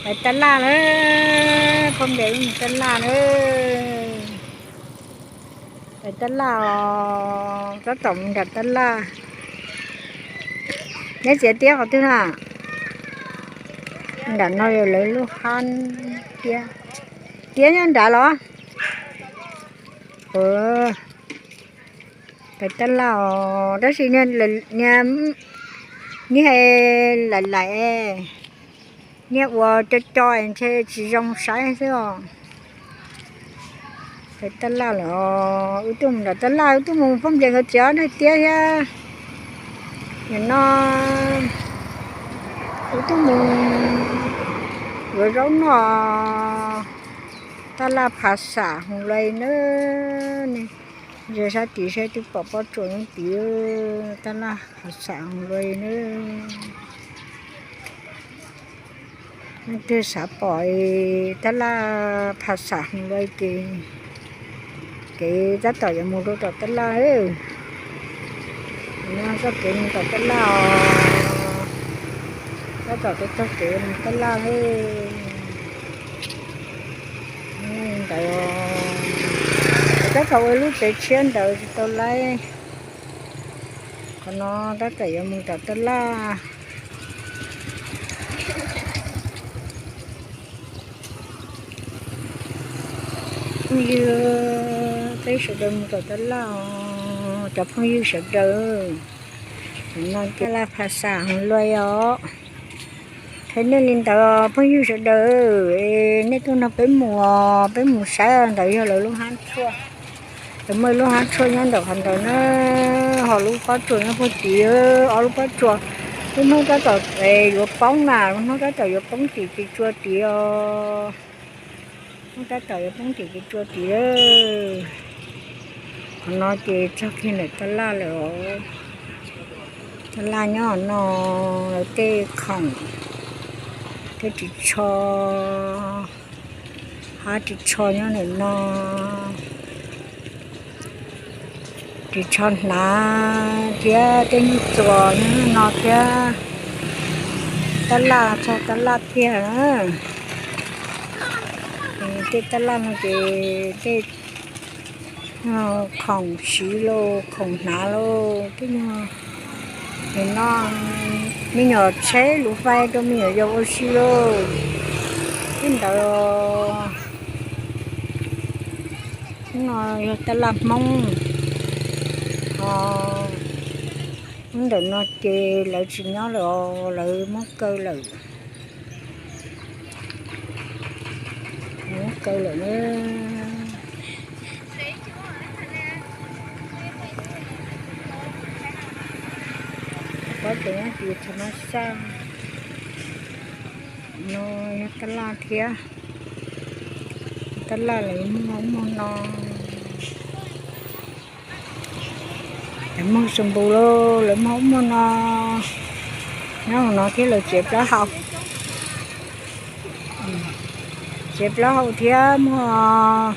Pais tab laj lawm, phooj ywg, mus tab laj lawm. Pais tab laj os, tab tom mus nram tab laj. Neb txiav tiab qhov twg na? Nram no yog lawv lub hab tiab. Tiab nyob nrad los? Pais tab laj os, tab sis niag laim laim, niag ua co co ntshe tsis zoo saib xwb os. Pais tab laj lawm os, wb tuaj mus nram tab laj, wb tuaj mus phooj ywg nkawd txiav dej tiab thiab. Nim no wb tuaj mus yuav zaub noj. Tab laj Pha Xam Hoo Luai na. Ze sab tid saib twb pom pob tsuas nyob tid. Tab laj Pha Xam Hoo Luai na. Leej twg xav pom tab laj Pha Xam Hoo Luai ces kev tab tom yuav mus rau tom tab laj. No txoj kev mus tom tab laj os. Tab tom txoj kev mus tab laj li ntawd. Tab tom ua lub tsev tshiab ntawd tsis tau laib. Qhov no tab tom yuav mus tom tab laj. Phooj ywg, peb sawv daws mus tom tab laj os, cov phooj ywg sawv daws. No tab laj Pha Xam Hoo Luai os. Qhia nej li ntawd phooj ywg sawv daws, nej tuaj nrog peb mus os, peb mus saib. Ntawd yog lawv lub hab tshuaj. Lawv muaj ib lub hab tshuaj nyob ntawm qhov ntawd na, ho lub pob tsuas nyob puag tid, ob lub pob tsuas. Lub hnub tab tom yuav poob na, lub hnub tab tom yuav poob tim kev tsua tid os. Hnub tab tom yuav poob tim kev tsua tid lawm. Qhov no ces txog kiag ntawm tab laj lawm os. Tab laj nyob no, lawv tej khoom, tej ris tsho, hab ris tsho nyob ntawm no, ris tsho hnav thiab tej nyuag txuas nyob no thiab. Tab laj txog tab laj tiag. Tej tab laj no ces tej khoom siv lauj, khoom hnav lauj, tej nyuag no, me nyuam tsheb lus fais rau me nyuam yaus ua si lauj. Tej ntawd no yog tab laj Hmoob. Hnub ntawm no ces lawv tsis nyob lawm, lawv muab kaw lawm. Muab kaw lawm na. Pob tsuas nyob tid thaum no xaj. No yog tab laj thiab. Tab laj lawv muag muag no. Lawv muag xu npus lauj, lawv muag muag no. Nyob hauv no thiab lawv txiav plaub hau. Txiav plaub hau thiab muag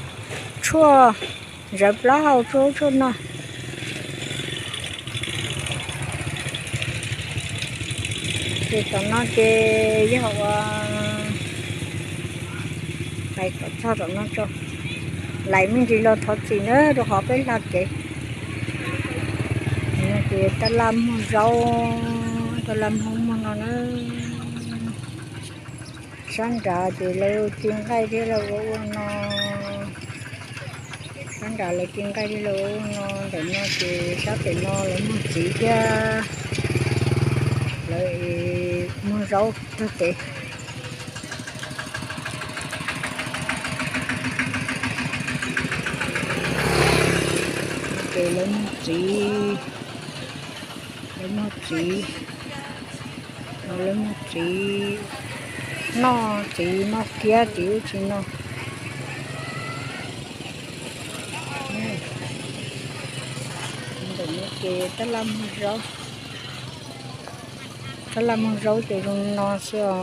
tshuaj, zawv plaub hau tshuaj tshuaj no. Ces tom no ces yog ua, pais kom txog tom no tso. Laim me ntsis los thov txim na rau qhov peb hla kev. Ces tab laj muag zaub, tab laj muag muag no na. Sab nrad ces lawv ci nqaij thiab lawv ua ua no. Sab nrad lawv ci nqaij thiab lawv ua ua no, ntawm no ces sab pem no lawv muag txiv thiab. Lawv muag zaub tag pem. Ces lawv muag txiv, lawv muag txiv, lawv muag txiv, noj txiv, noj kiab txiv, ub tsis noj. Ntawm no ces tab laj muag zaub, tab laj muag zaub ces zoo no xwb os.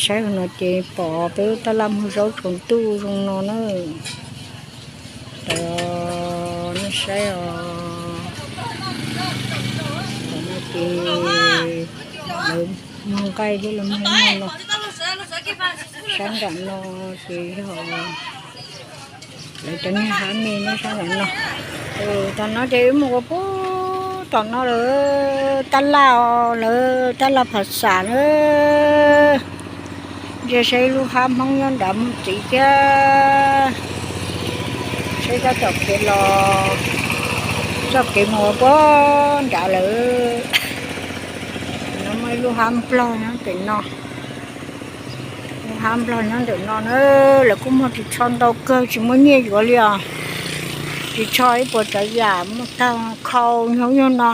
Saib hauv no ces pom peb tab laj muag zaub tsaus ntuj zoo no na. Tam nej saib os, tam no ces lawv muag nqaij thiab lawv muag no. Sab nram no ces yog lawv cov niag hab me nyob sab nram no. Tom no ces wb mus ua puag tom no lawm, tab laj, lawv tab laj Phav Xam na. Ntsia saib ib lub hab Hmoob nyob nrad mus txiv thiab. Saib tab tom kev los, txoj kev mus ua puag nrad lawm. No muaj ib lub hab Nplog nyob ntawm no. Lub hab Nplog nyob ntawm no na, lawv kuj muag ris tsho ntau kawg tsis muaj nyiaj yuav li os. Ris tsho ib puas tsav yam muaj tag khau nyob nyuag no.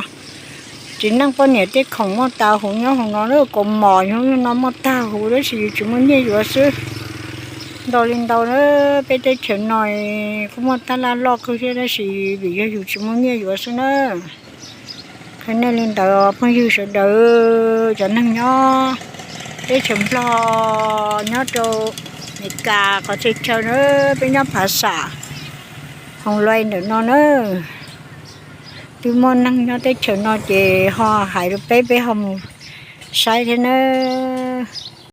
Txiv neej poj niam tej khoom muaj tas huv nyob hauv no, kaus mom nyob nyuag no muaj tag huv tab sis yus tsis muaj nyiaj yuav xwb. Ntau li ntau na, peb teb chaws no kuj muaj tab laj loj kawg thiab tab sis vim yog yus tsis muaj nyiaj yuav xwb na. Qhia nej li ntawd phooj ywg sawv daws, cov neeg nyob teb chaws Nplog, nyob rau Meskas qhov txhia chaw na, peb nyob Phav Xam, Hoos Luas ntawm no na. Twb muaj neeg nyob teb chaws no ces ho hais rau peb, peb ho mus saib thiab nawb.